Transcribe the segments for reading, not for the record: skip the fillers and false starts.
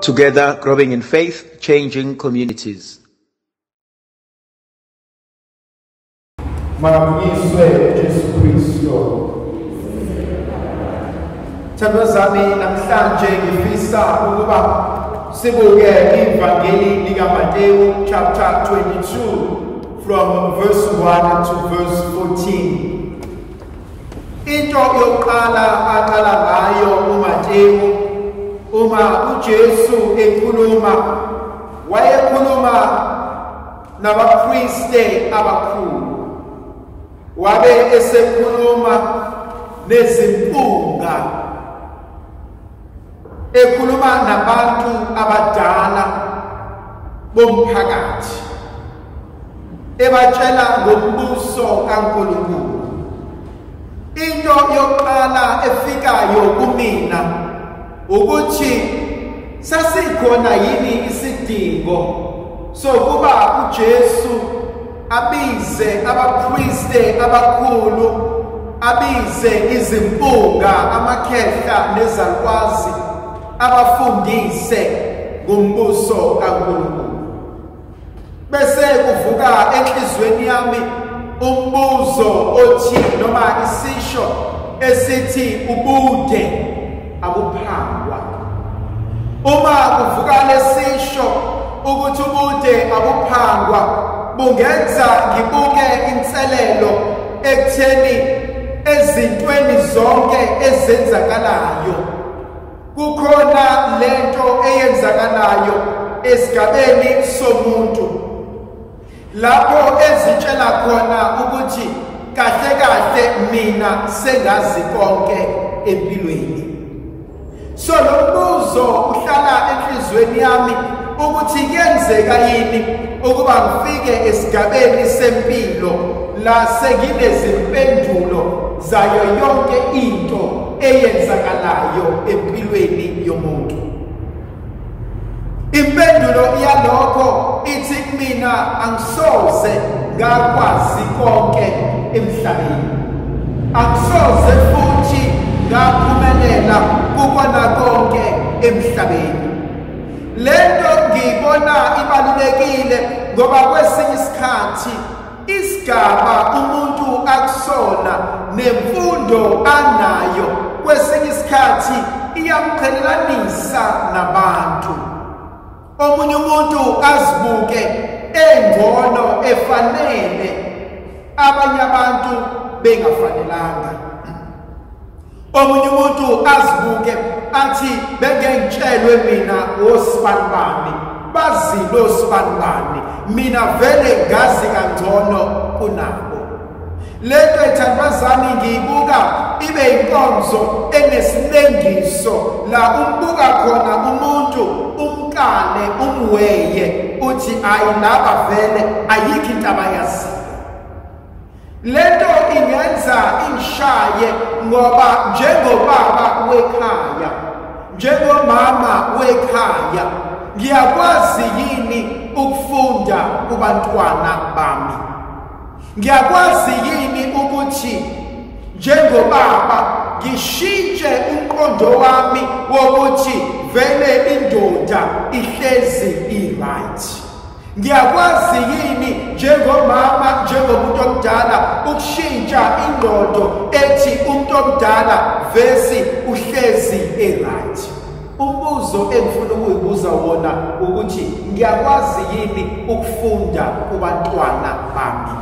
Together, growing in faith, changing communities. Makabuyiswe Jesu Kristo. Thando zami, namhlanje ngifisa ukuba sibuke ivangeli likaMateyu chapter 22 from verse 1 to verse 14. Into yokuqala aqala ngayo uMateyu uma uJesu ekhuluma, wayekhuluma nabapriste abakhulu, wabe esekhuluma nezimpunga, ekhuluma nabantu abadala bomphakathi, ebatshela ngombuso kaNkulunkulu. Into yokuqala efikayo kumina ukuthi sasikhona yini isidingo sokuba uJesu abize abapriste abakhulu, abize izimpunga, amakhehla nezalukwazi, abafundise ngombuso kaNkulunkulu. Bese kuvuka enhlizweni yami umbuzo othi, noma isisho esithi, ubude abuphangwa. Uma kuvuka lesisho ukuthi ubude abuphangwa, bungenza ngibuke inselelo ekutheni ezintweni zonke ezenzakalayo kukhona lento eyenzakalayo esigabeni somuntu, lapho ezitshela khona ukuthi kahle kahle mina sengazi konke empilweni. So lo mbuzo uhlala enhlizweni yami ukuthi kuyenzeka yini ukuba ngifike esigabeni sempilo la senginezimpendulo zayo yonke into eyenzakalayo empilweni yomuntu. Impendulo yalokho ithi mina angisoze ngakwazi konke emhlabeni, angisoze futhi ngaphumelela kukona konke emhlabeni. Lento ngiyibona ibalulekile ngoba kwesinye isikhathi isigaba umuntu akusona nemfundo anayo kwesinye isikhathi iyamqhelelanisa nabantu. Omunye umuntu azibuke engcono efanele, abanye abantu bengafanelanga. Omunye umuntu azibuke athi bengengitshelwe mina osibanibani, bazilo osibanibani, mina vele ngazi kangcono kunabo. Lento ethandazami ngiyibuka ibe inkonzo enesilengiso la umbuka khona umuntu umkale umweye uthi ayi laba vele ayikho into abayaziyo. Lento ingenza ingishaye ngoba njengobaba wekhaya, njengomama wekhaya, ngiyakwazi yini ukufunda kubantwana bami? Ngiyakwazi yini ukuthi njengobaba ngishintshe umqondo wami wokuthi vele indoda ihlezi i-right? Ngiyakwazi yini njengomama, njengomuntu omdala ukushintsha ingqondo ethi umuntu omdala vesi uhlezi e-right? Umbuzo engifuna ukuyibuza wona ukuthi ngiyakwazi yini ukufunda kubantwana bami?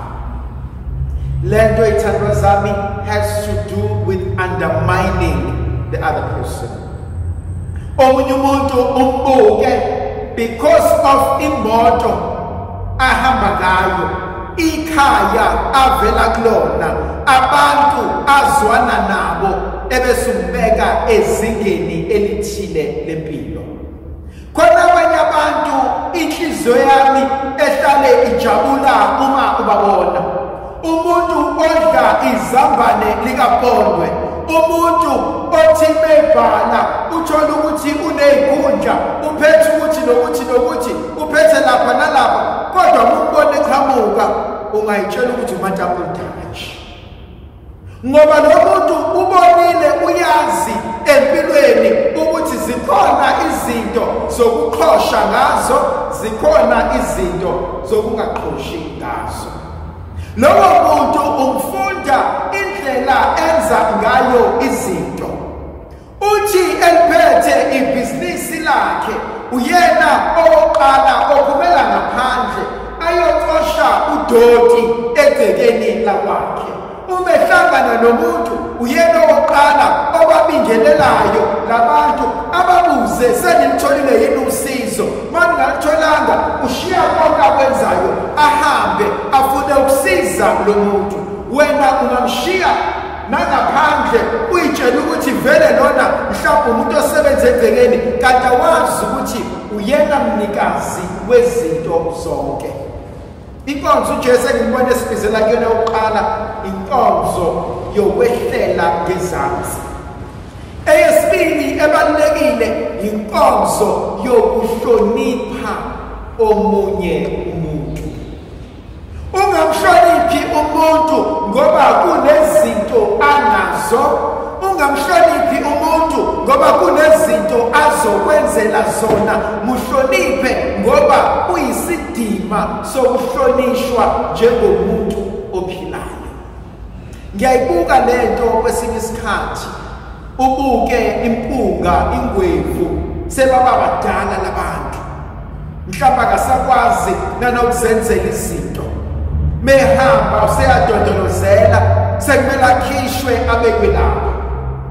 Lento ithandwa zami has to do with undermining the other person. Omunye umuntu umbuke because of imoto ahamba ngayo, ikhaya avela kulona, abantu azwana nabo, ebese umbeka ezingeni elithile lempilo. Khona abanye abantu inhliziyo yami ehlale ijabula uma ubabona. Umuntu odla izambane likapondwe, umuntu othi mebhala uthola ukuthi unezikhundla, uphethe ukuthi nokuthi nokuthi, uphethe lapha nalapha, kodwa umbone eqhamuka ungayitshela ukuthi uMatapuntaji. Ngoba lo muntu ubonile, uyazi empilweni ukuthi zikhona izinto zokuqhosha ngazo, zikhona izinto zokungaqhoshi ngazo. Lowo muntu umfunda indlela enza ngayo izinto. Uthi eliphethe ibhizinisi lakhe, uyena owokuqala ophumela ngaphandle ayocosha udoti egcekeni lakwakhe. Uma ehlangana nomuntu, uyena owokuqala obabingelelayo labantu, ababuze senilitholile yini usizo. Uma ningalutholanga, ushiya konke akwenzayo ahambe afune ukusiza lo muntu. Wena ungamshiya nangaphandle uyitshela ukuthi vele lona mhlawumbe umuntu osebenza egcekeni, kanti awazi ukuthi uyena mnikazi wezinto zonke. Inkonzo uJesu engimbona esibizela kuyona yokuqala, inkonzo yokwehlela ngezansi. Eyesibili ebalulekile, inkonzo yokuhlonipha omunye umuntu. Ungamhloniphi umuntu ngoba kunezinto anazo, ungamhloniphi umuntu ngoba kunezinto azokwenzela zona. Muhloniphe ngoba uyisidima sokuhlonishwa njengomuntu ophilayo. Ngiyayibuka lento kwesinye isikhathi, ubuke impunga ingwevu sebaba badala labantu, mhlawumbe akasakwazi nanokuzenzela izinto. Mehamba useyadondolozela, sekumele akhishwe abekwe lapho.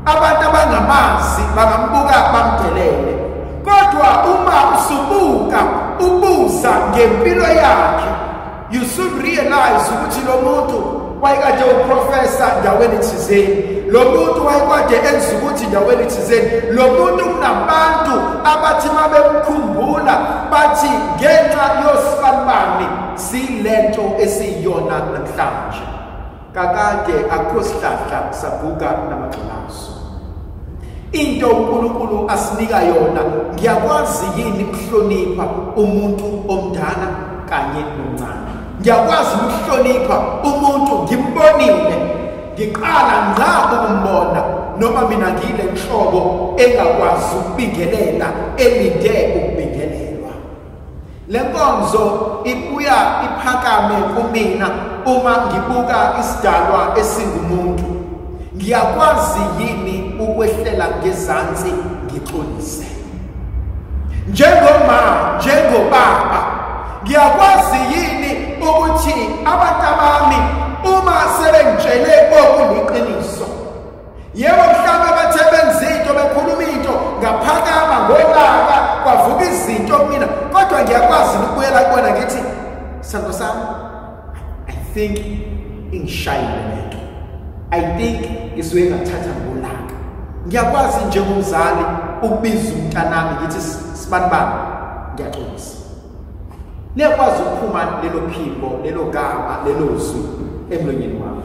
Abantu abangamazi bangambuka bamdelele, kodwa uma usubuka ubuza ngempilo yakhe, you soon realize ukuthi lo muntu wayekade uprofessor ndaweni thizeni, lo muntu wayekade enza ukuthi ndaweni thizeni, lo muntu kunabantu abathi mabemkhumbula bathi ngenxa yosibanibani silento esiyona namhlanje. Kakade akukho sihlahla saguga namagxolaso. Into uNkulunkulu asinika yona, ngiyakwazi yini ukuhlonipha umuntu omdala kanye nomncane? Ngiyakwazi ukuhlonipha umuntu ngimbonile, ngiqala ngqa ukumbona, noma mina ngile nhlobo engakwazi ukubingelela, elinde ukubingelelwa. Le nkonzo ibuya iphakame kumina uma ngibuka isidalwa esingumuntu. Ngiyakwazi yini ukwehlela ngezansi ngixolise? Njengoma, njengobaba, ngiyakwazi yini ukuthi abantu abami uma sebengitshele okuliqiniso, yebo mhlawumbe bathe benza into, bekhuluma into, ngaphakama ngolaka kwavuka izinto kumina, kodwa ngiyakwazi ukubuyela kubona ngithi sando sami, I think ingishayile lento, I think ngisuke ngathatha ngolaka. Ngiyakwazi njengomzali ukubiza umntanami ngithi sibanibani, ngiyaxolisa. Liyakwazi ukuphuma lelo phimbo, lelo gama, lelo zwi emlonyeni wami.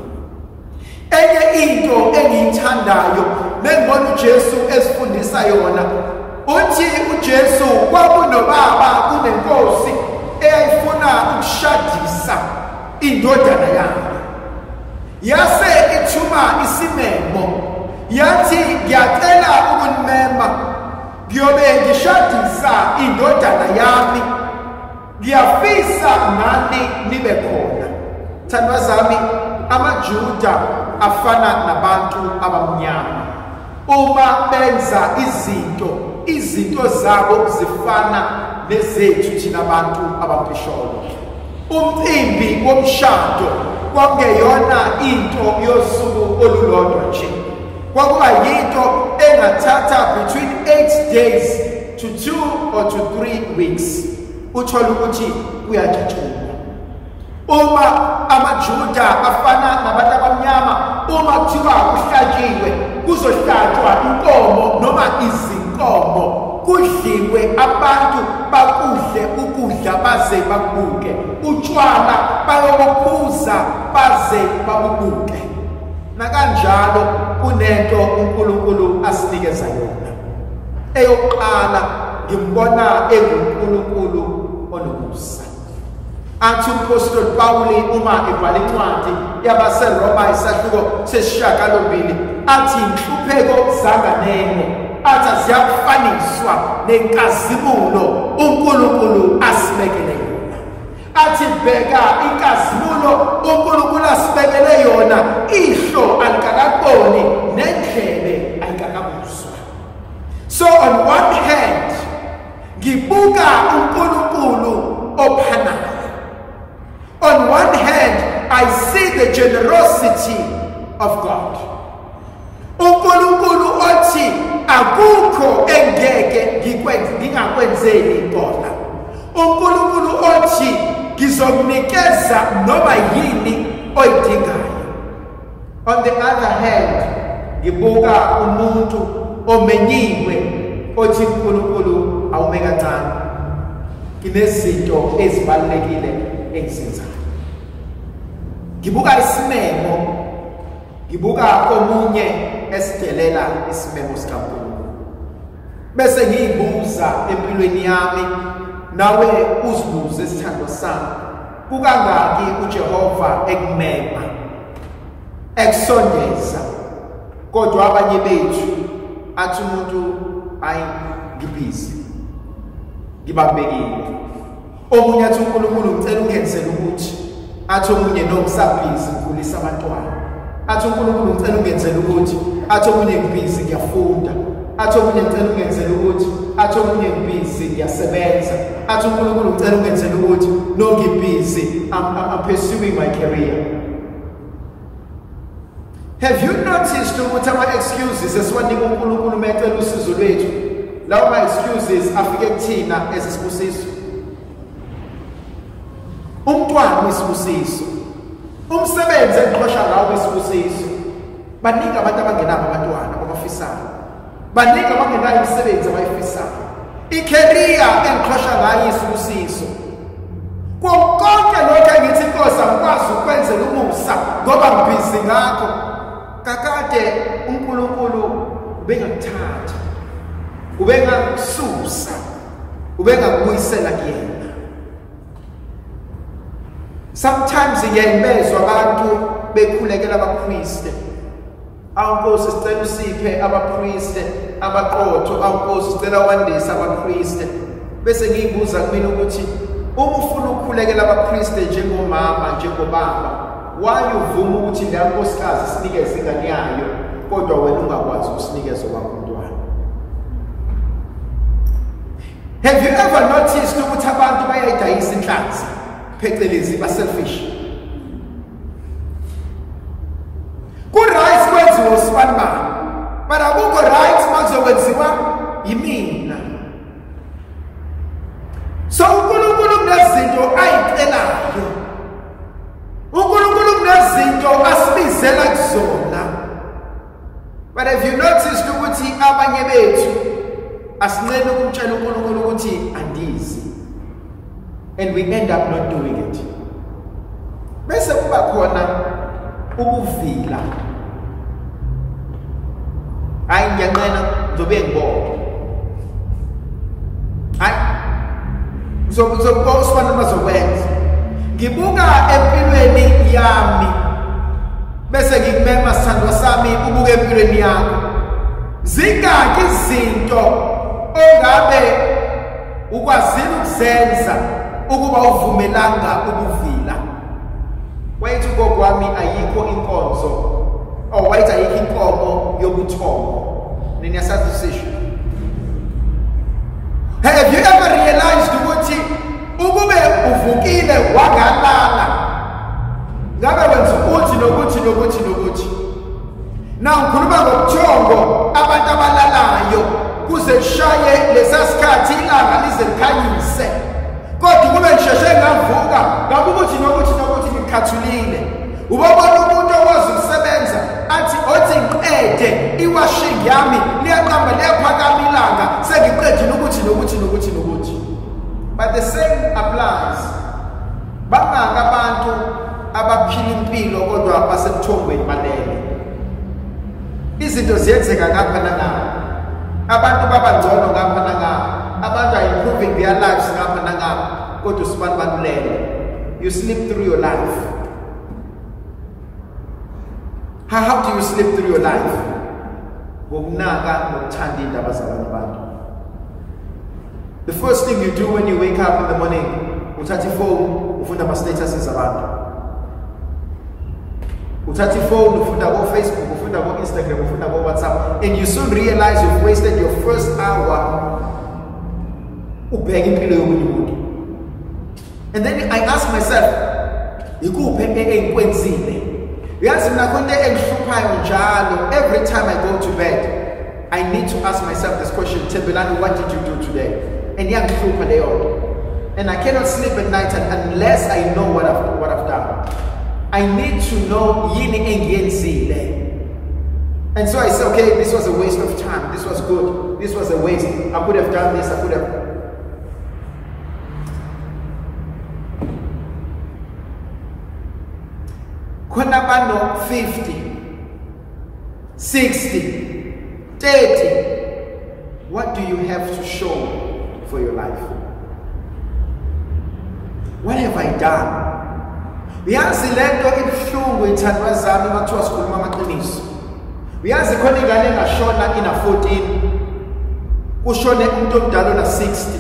Enye into engiyithandayo nengibona uJesu esifundisa yona, uthi uJesu kwakunobaba kunenkosi eyayifuna ukushadisa indodana yayo. Yase ithuma isimemo, yathi ngiyacela ukunimema, ngiyobe ngishadisa indodana yami, ngiyafisa nani nibe khona. Thandwa zami, amaJuda afana nabantu abamnyama. Uma benza izinto, izinto zabo zifana nezethu thina abantu abampisholo. Umcimbi womshado kwakungeyona into yosuku olulodwa nje, kwakuba yinto engathatha between 8 days to 2 or to 3 weeks. Uthola ukuthi kuyajatshulwa. Uma amaJuda afana nabantu abamnyama, uma kuthiwa kuhlatshiwe, kuzohlatshwa inkomo noma izinkomo, kudliwe, abantu bakudle ukudla baze babuke, utshwala bayobuphuza baze babubuke. Nakanjalo kunento uNkulunkulu asinikeza yona. Eyokuqala, ngimbona enguNkulunkulu onomusa. Athi uMpostoli Pawuli uma ebhala incwadi yabaseRoma isahluko 8 athi inhlupheko zanganeno athi ziyakufaniswa nenkazimulo uNkulunkulu asibekele yona. Athi bheka inkazimulo uNkulunkulu asibekele yona, ihlo alikakaboni nendlebe ayikakabuzwa. So on one hand ngibuka uNkulunkulu ophanayo. On one hand I see the generosity of God. uNkulunkulu othi akukho engeke ngikwenze ngingakwenzeli kona. uNkulunkulu othi ngizokunikeza noma yini oyidingayo. On the other hand ngibuka umuntu omenyiwe othi uNkulunkulu awume kancane, nginezinto ezibalulekile engizenzayo. Ngibuka isimemo, ngibuka omunye esidelela isimemo sikaNkulunkulu, bese ngiyibuza empilweni yami, nawe uzibuze isithando sami, kukangaki uJehova ekumema ekusondeza, kodwa abanye bethu athi umuntu ayi ngibhizi ngibambekile. Omunye athi uNkulunkulu ngicela ungenzele ukuthi, athi omunye no ngisabhizi ngikhulisa abantwana, athi uNkulunkulu ngicela ungenzele ukuthi, athi omunye ngibhizi ngiyafunda, athi omunye ngicela ungenzele ukuthi, athi omunye ngibhizi ngiyasebenza, athi uNkulunkulu ngicela ungenzele ukuthi, no ngibhizi I'm pursuing my career. Have you noticed ukuthi ama excuses esiwanika uNkulunkulu mecela usizo lwethu, lawo ma excuses afike kuthina ezisibusiso? Umntwana isibusiso, umsebenzi engiqosha ngawo isibusiso. Baningi abantu abangenabo abantwana abafisayo, baningi abangenayo imisebenzi abayifisayo. I-career engiqosha ngayo isibusiso. Konke lokho engithi inkosi angikwazi ukwenzela umusa ngoba ngibhizi ngakho, kakade uNkulunkulu ubengakuthatha, ubengakususa, ubengakubuyisela kuyena. Sometimes ngiyayibezwa abantu bekhulekela abapriste. Awu Nkosi sicela usiphe abapriste abaqotho, awu Nkosi sicela wandise abapriste. Bese ngiyibuza kumina ukuthi uma ufuna ukukhulekela abapriste njengomama njengobaba, why uvuma ukuthi le nkosikazi sinikeze ingane yayo kodwa wena ungakwazi ukusinikeza wakho umntwana? Have you ever noticed ukuthi abantu bayayidayisa inhlanzi, phecelezi ba selfish? Ku right kwenziwa usibanibani, but akukho right makuzokwenziwa yimina. So uNkulunkulu kunezinto ayicelayo, uNkulunkulu kunezinto asibizela kuzona. But have you noticed ukuthi abanye bethu asinqeni ukumtshela uNkulunkulu ukuthi andizi, and we end up not doing it. Bese kuba khona ukuvila, hayi ngiyanqena ngizobe ngibona, hayi ngizobona usifana bazokwenza. Ngibuka empilweni yami bese ngikumema sithandwa sami ubuke empilweni yakho, zingaki izinto ongabe ukwazile ukuzenza ukuba uvumelanga ukuvila. Wayethi ugogo wami ayikho inkonzo, oh wayethi ayikho inkomo yobuthongo. Niyasazi isisho? Have you ever realized ukuthi ukube uvukile wangalala ngabe wenza ukuthi nokuthi nokuthi nokuthi? Na ngikhuluma ngobuthongo abantu abalalayo kuze kushaye lesasikhathi ilanga lize likhanyise, kodwa kube ngisheshe ngavuka ngabe ukuthi nokuthi nokuthi ngikhathulile. Ubabona umuntu okwazi ukusebenza athi othi ngiqede iwashing yami liyaqamba liyaphakama ilanga sengiqedile ukuthi nokuthi nokuthi nokuthi. But the same applies. Bangaka abantu abaphila impilo kodwa basebuthongweni balele. Izinto ziyenzeka ngapha nangapha, abantu babangcono ngapha nangapha, abantu are improving their lives ngapha nangapha, kodwa usibantu balulele. You sleep through your life. How do you sleep through your life? Ngokunaka nokuthanda indaba zabanye abantu. The first thing you do when you wake up in the morning, uthatha ifone, ufunda ama-statuses abantu. Uthatha ifone, ufunda ko-Facebook, ufunda ko-Instagram, ufunda ko-WhatsApp, and you soon realize you've wasted your first hour ubheka impilo yomunye umuntu. And then I ask myself, ikuphi engikwenzile? Uyazi mina khona into engihluphayo njalo, every time I go to bed, I need to ask myself this question, Thembelani, what did you do today? And iyangihlupha leyo nto. And I cannot sleep at night unless I know what I've done. I need to know yini engiyenzile. And so I say, okay, this was a waste of time. This was good. This was a waste. I could have done this. I could have. Khona bano 50, 60, 30. What do you have to show for your life? What have I done? Uyazi lento ibuhlungu ithandwa zami makuthiwa sikhuluma amaqiniso. Uyazi khona ingane engashona ina 14, kushone umuntu omdala ona 60,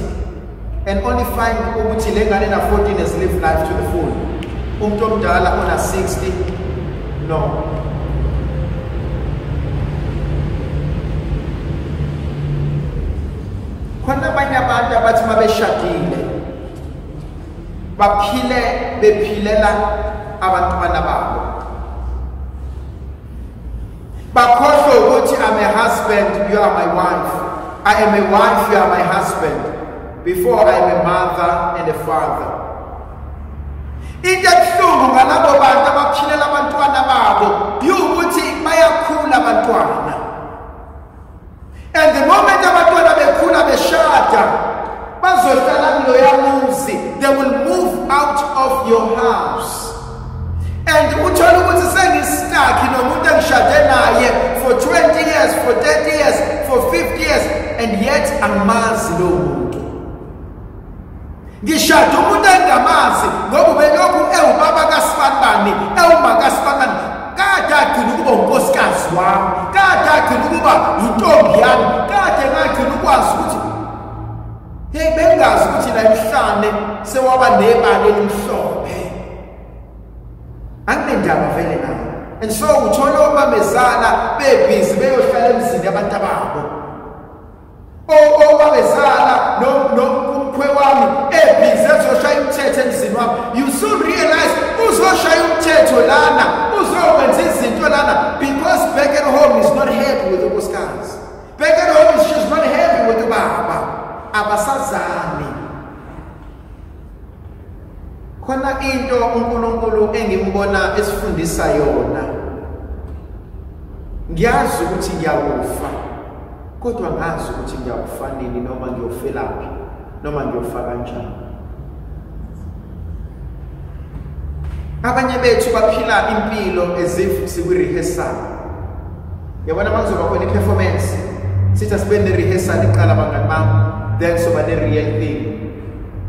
and only find ukuthi le ngane ina 14 has lived life to the full. Umuntu omdala ona 60, no. Khona abanye abantu abathi mabeshadile baphile bephilela abantwana babo. Bakhohlwe ukuthi I'm a husband, you are my wife. I am a wife, you are my husband. Before I am a mother and a father. Into ebuhlungu ngalabo bantu abaphilela abantwana babo ukuthi bayakhula abantwana. And the moment abantwana bekhula beshada, bazohlala kuloya muzi. They will move out of your house. And uthola ukuthi sengistuck nomuntu engishade naye for 20 years, for 30 years, for 50 years, and yet angimazi lo muntu. Ngishade umuntu engamazi ngoba ubelokhu ewubaba kaSibanibani, ewuma kaSibanibani. Kade agcina ukuba unkosikazi wami, kade agcina ukuba intombi yami, kade ngagcina ukwazi ukuthi hey, bengazi ukuthi la emhlane sewaba nebala elimhlophe. Anginendaba vele nayo. And so uthola omamezala bebhizi beyohlala emzini yabantu ababo. Omamezala nomkhwe wami ebhizi ezoshaya umthetho emzini wami. You soon realize uzoshaya umthetho lana, uzokwenza izinto lana, because back at home is not happy with unkosikazi. Back at home she's not happy with ubaba. Abasazani. Khona into uNkulunkulu engimbona esifundisa yona. Ngiyazi ukuthi ngiyakufa, kodwa ngazi ukuthi ngiyakufa nini, noma ngiyofelaphi, noma ngiyofa kanjani. Abanye bethu baphila impilo as if sikwi-rehearsal. Yabona makuzoba khona i-performance, sithi asibe ne-rehearsal iqala bangani bami, then soba ne-real thing.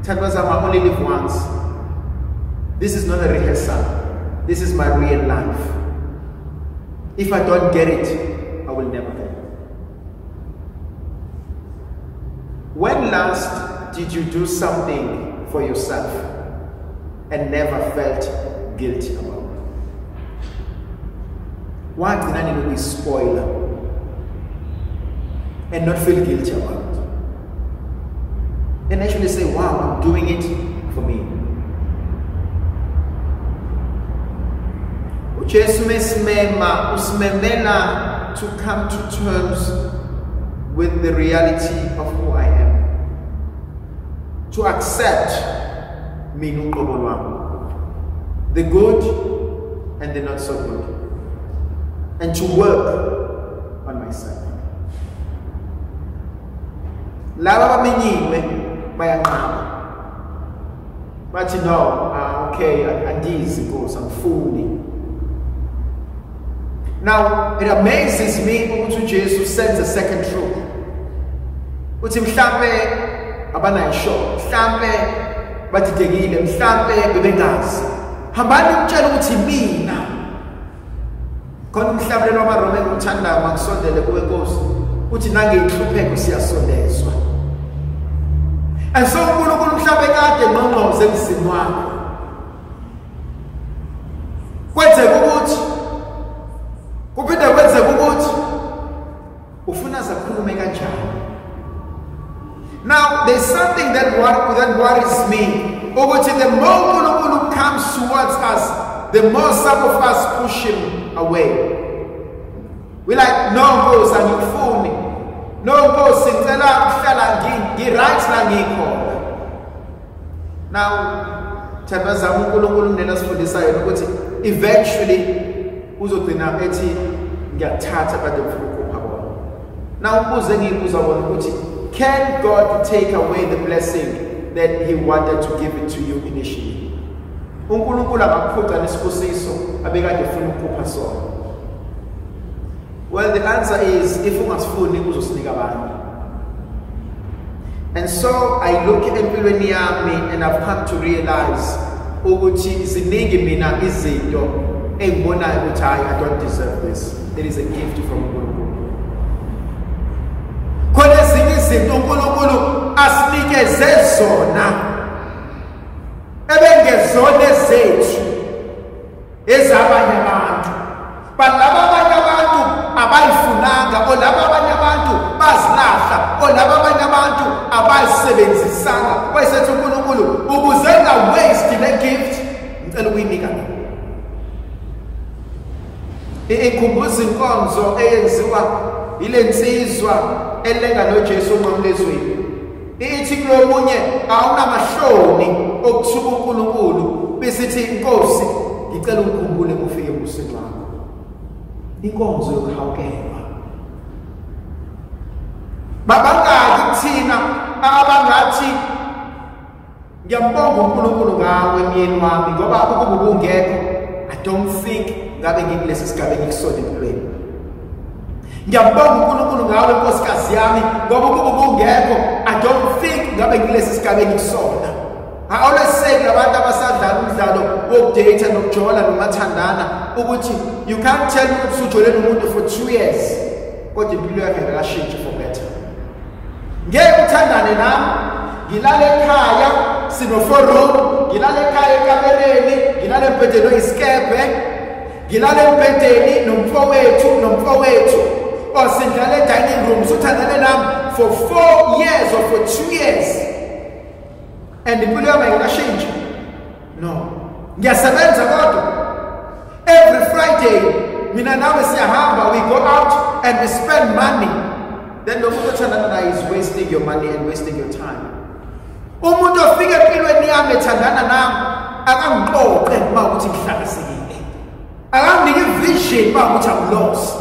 Thandwa zami, I only live once. This is not a rehearsal. This is my real life. If I don't get it, I will never get it. When last did you do something for yourself and never felt guilty about it? Why did I need to be spoiler and not feel guilty about it? And actually say, wow, I'm doing it for me. Ujesu mesimema, usimemela to come to terms with the reality of who I am. To accept mina uqobo lwami, the good and the not so good, and to work on myself. Laba abamenyiwe bayanqaba, bathi no, okay, andizi Nkosi, angifuni. Now, it amazes me ukuthi uJesu sends a second troop. Uthi mhlambe abanayo sure, mhlambe badidekile, mhlambe bebengazi. Hambani umtshela ukuthi mina. Khona umhlabelelo wamaRoma engiwuthandayo makusondele kuwe Nkosi, uthi nangeyinhlupheko siyasondezwa. And so uNkulunkulu mhlawumbe kade ngqongqoze emzini wakho. Kwenzeka ukuthi kuphinde kwenzeka ukuthi ufuna azakhulume kanjani. Now there's something that worries me. Ukuthi the more uNkulunkulu comes towards us, the more some of us push him away. We like, no Nkosi angikufuni. No Nkosi ngicela ukuhlala ngi-right la ngikhona. Now themba zami uNkulunkulu unena sifundisa yena ukuthi eventually uzogcina ethi ngiyathatha kade ngifuna ukupha bona. Now umbuzo engiyibuza wona ukuthi can God take away the blessing that he wanted to give it to you initially? uNkulunkulu angakuphuca nesibusiso abekade efuna ukupha sona. Well, the answer is if ungasifuni uzosinika abantu. And so I look empilweni yami and I've come to realize ukuthi ziningi mina izinto engibonayo ukuthi I don't deserve this. It is a gift from uNkulunkulu. Khona ezinye izinto uNkulunkulu asinikeze zona ebengezona ezethu ezabanye abantu. But laba abanye abantu abayifunanga, o laba abanye abantu bazilahla, o laba abanye abantu abayisebenzisanga. Wayesethi uNkulunkulu ukuze nga-waste le gift ngicela ukuyinika mina. Ikhumbuza inkonzo eyenziwa ile nsizwa elenga noJesu onqamlezweni. Ithi kulomunye awunamahloni okuthuka uNkulunkulu, besithi Inkosi ngicela ungikhumbule ufike ebusweni wakho. Inkonzo yokuhawukelwa. Babangaki kuthina abangathi ngiyambonga uNkulunkulu ngawe myeni wami ngoba ukuba ubungekho I don't think ngabe ngikulesi sigaba engikusona empilweni. Ngiyambonga uNkulunkulu ngawe nkosikazi yami ngoba ukuba ubungekho I don't think ngabe ngikulesi sigaba engikusona. I always say labantu abasadlala umdlalo wokudate nokujola nomathandana ukuthi you can't tell ukuthi usujole nomuntu for 2 years kodwa impilo yakhe ayikashintshi for better. Ngeke uthandane nami, ngilale ekhaya sino 4 room, ngilale ekhaya ekamereni, ngilale embhedeni oyisikebhe, ngilale embhedeni nomfowethu or sindlale dining room, usuthandane nami for 4 years or for 2 years and impilo yami ayikashintshi. No, ngiyasebenza kodwa every Friday mina nawe siyahamba, we go out and we spend money. Then lo muntu othandana naye is wasting your money and wasting your time. Umuntu ofika empilweni yami ethandana nami akangixoxe uma ukuthi ngihlalisekile, akanginike ivision uma ukuthi I'm lost.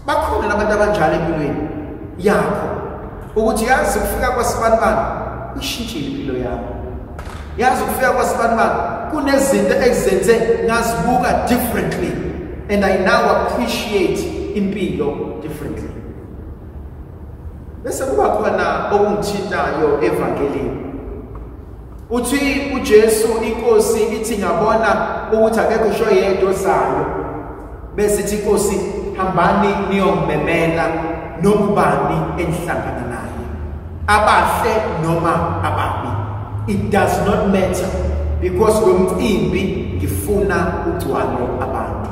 Bakhona nabantu abanjalo empilweni yakho ukuthi yazi ukufika kwasibanibani ishintshile impilo yami, yazi ukufika kwasibanibani kunezinto ezenze ngazibuka differently and I now appreciate impilo differently. Bese kuba khona okungithintayo evangelini. Uthi uJesu inkosi ithi ngabona ukuthi akekho sho yedwa ozayo, bese ithi inkosi hambani niyomemela nobani enihlangana naye, abahle noma ababi, it does not matter because lo mcimbi ngifuna ugcwale abantu.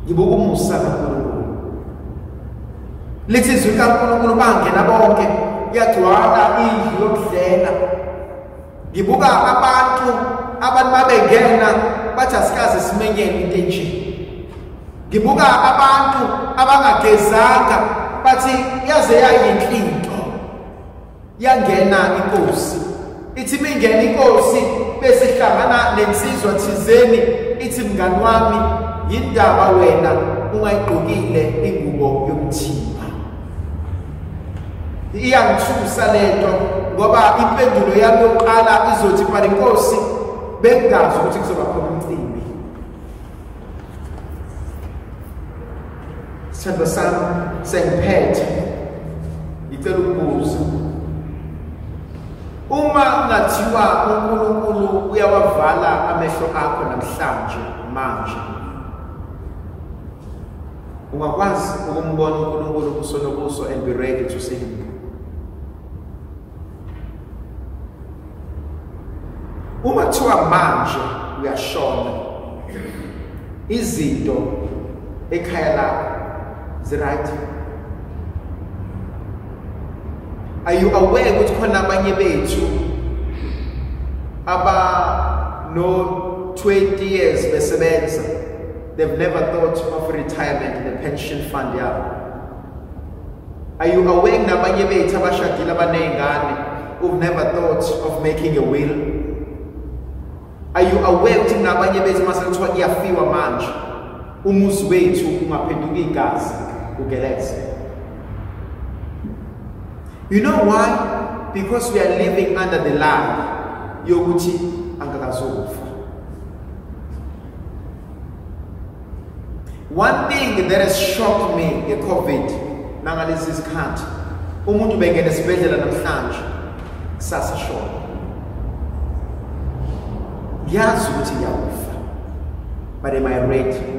Ngibuka umusa kaNkulunkulu. Lithi izwi likaNkulunkulu bangena bonke, iyagcwala indlu yokudlela. Ngibuka abantu babengena bathi asikaze simenyele into enje. Ngibuka abantu abangagezanga bathi yaze yayinhle into. Yangena inkosi. Ithi mingena inkosi bese ihlangana nensizwa thizeni, ithi mngani wami yindaba wena ungayigqokile ingubo yomthimba. Iyangithusa lento ngoba impendulo yami yokuqala izothi bani inkosi bengazi ukuthi kuzoba khona umcimbi. Sithandwa sami sengiphethe, ngicela ukubuza, Uma kungathiwa uNkulunkulu uyawavala amehlo akho namhlanje manje, ungakwazi ukumbona uNkulunkulu ubuso nobuso and be ready to see him? Uma kuthiwa manje uyashona, izinto ekhaya lakho zi-right? Are you aware ukuthi khona abanye bethu aba no 20 years besebenza, they've never thought of retirement in the pension fund yabo? Are you aware nabanye bethu abashadile abaney'ngane who've never thought of making a will? Are you aware ukuthi nabanye bethu mase kuthiwa kuyafiwa manje, umuzi wethu ungaphenduka igazi ugeleze? You know why? Because we are living under the lie yokuthi angakazokufa. One thing that has shocked me nge-COVID nangalezi zikhathi, umuntu bengena esibhedlela namhlanje, kusasa shona. Ngiyazi ukuthi ngiyakufa, but am I ready?